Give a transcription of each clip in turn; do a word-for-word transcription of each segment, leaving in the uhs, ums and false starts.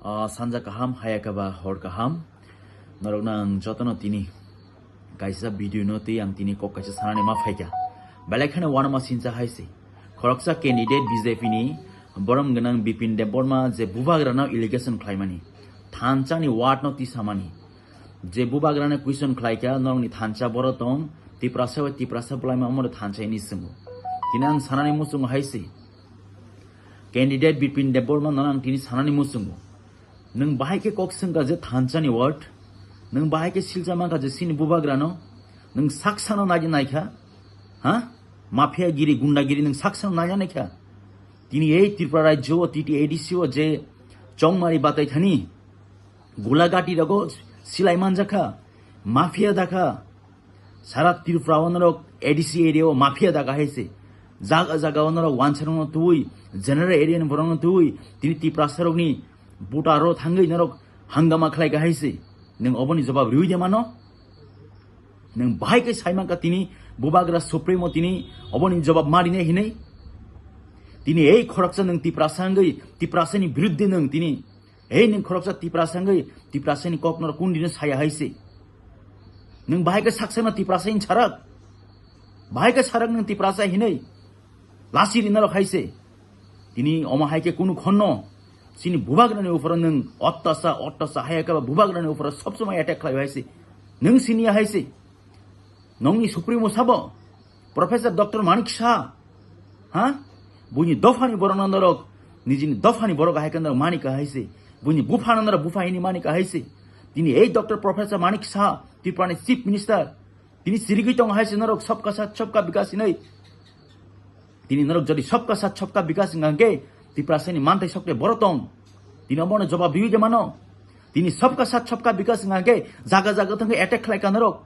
Ah, sanja kaham, hayakaba hor kaham. Norokno ang jotono tini kaisa video no tei ang tini kok kaisa sanani ma phaikha. Belai kheno uanama sincha hai se. Khoroksa candidate B J P ni borom gwnang Bipin Debbarma je bubagrano allegation khlaimani, thanchani word no tisamani, je bubagrano question khlaikha, norokni thancha boro tong, Tiprasa bai Tiprasa bwlaima omono thancha hini swngo. Tini ang sanani muchungo hai se. Candidate Bipin Debbarma no ang tini sanani muchungo. Nwng bahai khe kok swngkha je thanchani word, nwng bahai khe silcha mankha je chini bubagrano, nwng saksano nai naikha, ha? Mafia giri, gunda giri nwng saksano nai naikha. Tini ei Tripura rajyo o T T A D C o je chongmari batai thani, gulagati rogo silai manjakha, mafia dakha, Sara Tripura o norok A D C area o mafia daga hai se. Jaga jaga o norok wansa rokno twi, general area ni borok no twi, tini Tiprasa rokni buta ro thangwi norok hangama khlai ka hai se. Nwng oboni jawab riwi de mano? Nwng bahai khe sai mankha tini bubagra Supremo tini oboni jawab ma rine hinwi? Tini ei khoroksa nwng Tiprasa wngwi Tiprasa ni birudde nwng tini Ei nwng khoroksa Tiprasa wngwi Tiprasani kok norok kundino saya hai se. Nwng bahai khe saksano Tiprasa hin sarak. Bahai khe sarak nwng Tiprasa hinwi. Lasi ri norok hai se. Tini omo hai khe kunu khonno. Chini bubagrani uphoro nwng ottasa, ottasa hai khe bubagrani uphoro sob somoi attack khlai hai se. Nwng siniya hai se. Nongni Supremo sabo? Professor Doctor Manik Saha? Ha? Buini dophani borokno norok, nijini dophani borok hai khe norok mani kahai se. Buini buphano norok bupha hini mani kahai se. Tini ei Doctor Professor Manik Saha, Tripurani Chief Minister, tini sirigwi tongo hai se norok sabka sath sabka bikas hinwi. Tini norok jodi sabka sath sabka bikas wngkha hwnkhe Tiprasani manthai sokte boro tong. Tini obono jawab riwi de mano. Tini sabka sath sabka bikas wngkha hwnkhe jaga jaga thangwi attack khlai ka norok.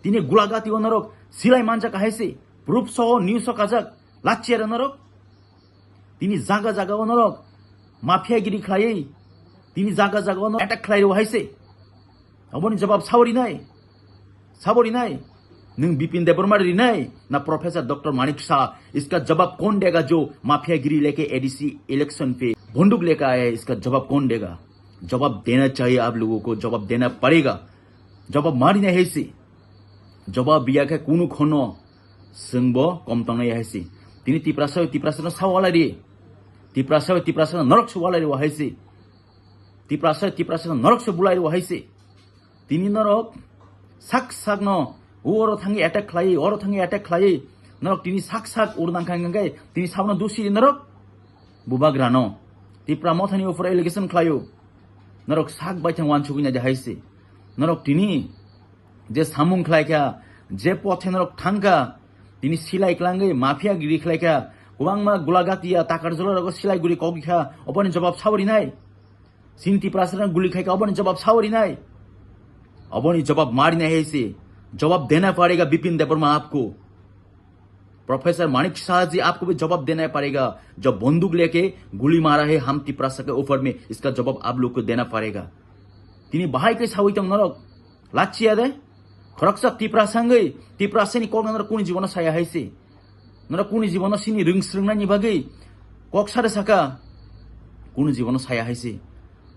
Tini gulagati o norok silai manjak hai se. Proof soho news o kajak. Lachiyara norok. Tini jaga jaga o norok mafia giri khlaiwi. Tini jaga jaga o norok attack khlai rw hai se. Oboni jawab sabo rinai? Sabo rinai? Nwng Bipin Debbarma rinai? Na Professor Doctor Manik Saha? इसका जवाब कौन देगा जो माफियागिरी लेके A D C election पे बंदूक लेकर आया है? इसका जवाब कौन देगा? जवाब देना चाहिए आप लोगों को, जवाब देना पड़ेगा। Jawab ma rinai hai se. Jawab riya khe kunu khonno chwngbo kom tongnai hai se. Tini Tiprasa bai Tiprasano sa walai ri. Tiprasa bai Tiprasano norok se walai ri hai se. Tiprasa bai Tiprasano norok se bulai ri hai se. Tini norok sak sakno oro thangwi attack khlai, oro thangwi attack khlai. Norok tini sak sak ur nang kha hwnkhe tini sabno dusi norok bubagrano. Tipra mothani uphoro allegation khlaio. Norok sak bai thang wansugwi nai de hai se. Norok tini je samung khlai kha, je pothe norok thang kha, tini silai klangwi mafia giri khlai kha, kwbangma gulagatiya takar jora rogo silai guri kogwi kha, oboni jawab sabo rinai? Chini Tiprasa rok guli khai ka, oboni jawab sabo rinai? Oboni jawab ma rinai hai se. Jawab dena padega Bipin Debbarma aapko. Professor Manik Saha ji, aapko bhi jawab dena padega. Jab banduk leke guli mara hai hum Tiprasa ke upar mein, iska jawab aap log ko dena padega. Tini bahai khe sawi tong norok. Lachia de. Khoroksa Tiprasa wngwi, Tiprasani kok norok kuni jibono saya hai se. Norok kuni jibono sini rwng srwngnani bagwi kok sade saka, kuni jibono saya hai se.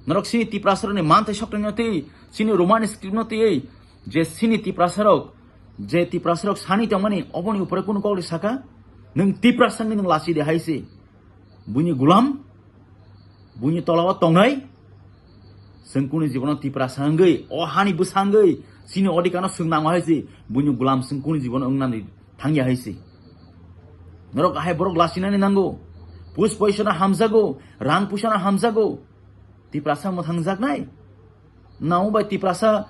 Norok sini Tiprasa rokni manthai sokthai no twi, sini Roman script no twi, je sini Tiprasa rok, je Tiprasa rok sani tongmani, oboni upore kunu kok de saka, nwng Tiprasa wngwi nwng lachi de hai se. Buini gulam, buini tolao tongnai, chwng kuni jibono Tiprasa wngwi, o hani bwsa wngwi, chini odhikar no chwng nango hai se, buini gulam chwng kuni jibono wngnani thangya hai se. Norok ahai borok lachinani nango, pus poisa no hamjago, rang puisa no hamjago, Tiprasa mwthangjaknai, namo bai Tiprasa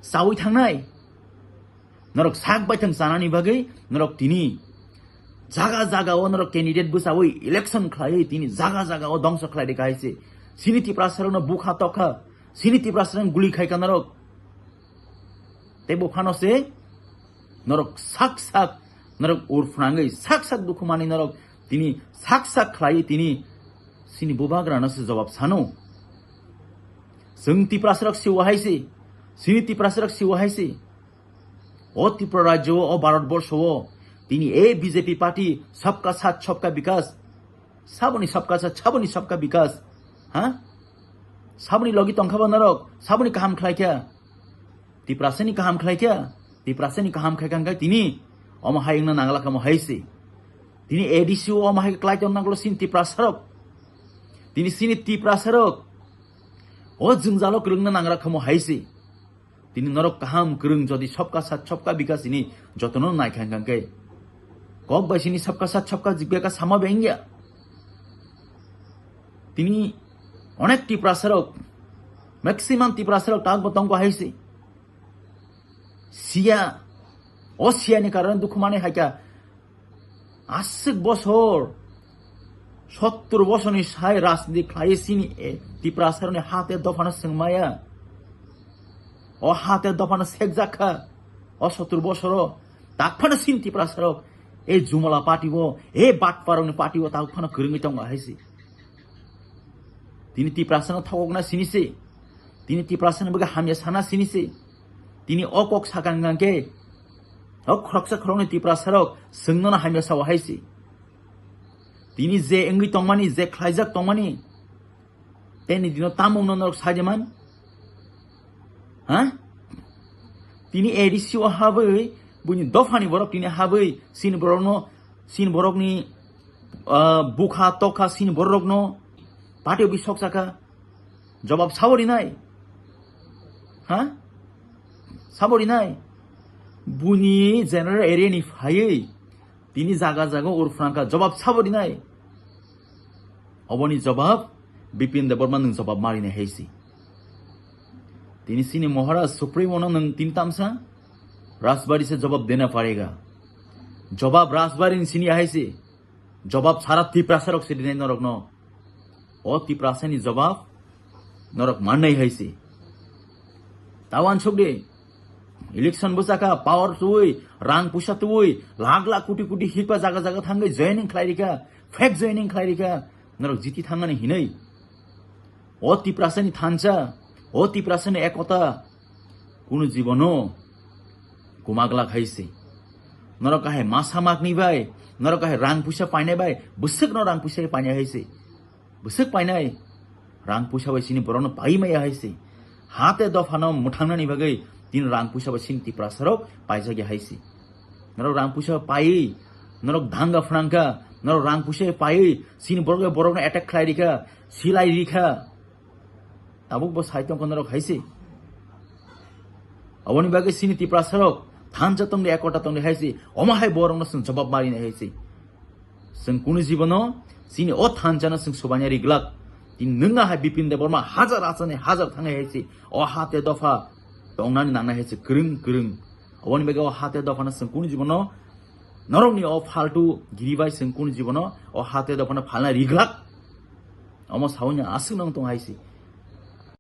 chawi thangnai. Norok sak baithang chanani bagwi norok tini jaga jaga o norok candidate bwchawi election khlaiwi tini jaga jaga o dongso khlai de kahai se. Sini Tiprasa rokno bukha tokha, sini Tiprasa rokno guli khai ka norok. Tei bo phano se norok sak sak norok ur phnangwi sak sak dukhu manwi norok tini sak sak khlaiwi tini sini bubagrano se jawab sano. Chwng Tiprasa rok siwa hai se, sini Tiprasa rok siwa hai se. O Tripura rajyo o, o Bharat borsho o, tini e B J P party sabka sath sabka bikas, saboni sabka sath, saboni sabka bikas, ha? Saboni logi tongkha bo norok, saboni kaham khlai kha. Tiprasani kaham khlai kha, Tiprasani kaham khai kha hwnkhe tini omo hai wngna nangla kha mo hai se. Tini A D C o omo hai khlai tong nanglo sini Tiprasarok. Tini sini Tiprasarok. O jwngjalo kwrwngna nangra kha mo hai se. Tini norok kaham kwrwng jodi sabka sath sabka bikas hini jotono nai kha hwnkhe kok bai sini sabka sath sabka bikas sama bengya. Tini onek Tiprasarok, maximum Tiprasarok tak bo tongo hai se. Siya, o siya ni karone dukhu mani hai kha. Aswk bosor, sottur bosorni sai rajniti khlai sini, e, Tiprasarokni hate dophano swngmaya. O hate dophano sekjak kha. O sottur bosoro tak phano sini Tiprasarok, e, Jumala party o, e, batparokni party o tak phano kwrwngwi tongo hai se. Tini Tiprasano thokokna sini se. Tini Tiprasano bagwi hamya sana sini se. Tini o kok sakang hwnkhe, o khoroksa khoroknwi Tiprasarok swngnono hamya sao hai se. Tini je wngwi tongmani, je khlaijak tongmani, teni dino tamungno norok sajeman? Ha? Tini A D C o habwi, buini dophani borok tini habwi, sini borokno, sini borokni, ah, bukha, tokha, sini borokno, party office sok saka. Jobab sabo rinai? Ha? Sabo rinai? Buini general area ni phaiwi tini jaga jaga ur phrangkha, jobab sabo rinai? Oboni jobab Bipin Debbarma nwng jobab marinai hai se. Tini sini Maharaj Supremo no nwng tini tamsa Rajbari se jobab dena parega. Jobab Rajbari ni sini hai se. Jobab sara Tiprasarok se rinai norokno. O Tiprasani jobab norok mannai hai se. Tawan sukdi. Election bwsakha, power twi, rang puisa twi, lakh lakh koti koti hikpa jaga jaga thangwi joining khlai rikha, fake joining khlai rikha, norok jiti thangani hinwi. O Tiprasani thansa, o Tiprasani ekota, kunu jibono kumaglak hai se. Norok kahai masa makni bai, norok kahai rang puisa painai bai, bwswkno rang puisa painai hai se. Bwswk painai, rang puisa bai sini borokno pai maya hai se. Hate dophano mwthangnani bagwi tini rang puisa bai sini Tiprasarok paijak ya hai se. Norok rang puisa paiwi, norok danga phnangkha, norok rang puisa paiwi sini borok bai borokno attack khlai rikha, silai rikha. Tabuk bo sai tongkha norok hai se. Aboni bagwi sini Tiprasarok thansa tongdi, ekota tongdi hai se. Omo hai borokno chwng jobab marinai hai se. Chwng kunu jibono chini o thanchano chwng subaina riglak. Tini nwngna hai Bipin Debbarma hajar achani hajar thangnai hai se. O hate dopha tongnani nangnai hai se kwrwng kwrwng. Aboni bagwi o hate dophano chwng kunu jibono norokni o phaltu giri bai chwng kunu jibono o hate dophano phalna riglak. Omo sawi no aswk nang tong hai se.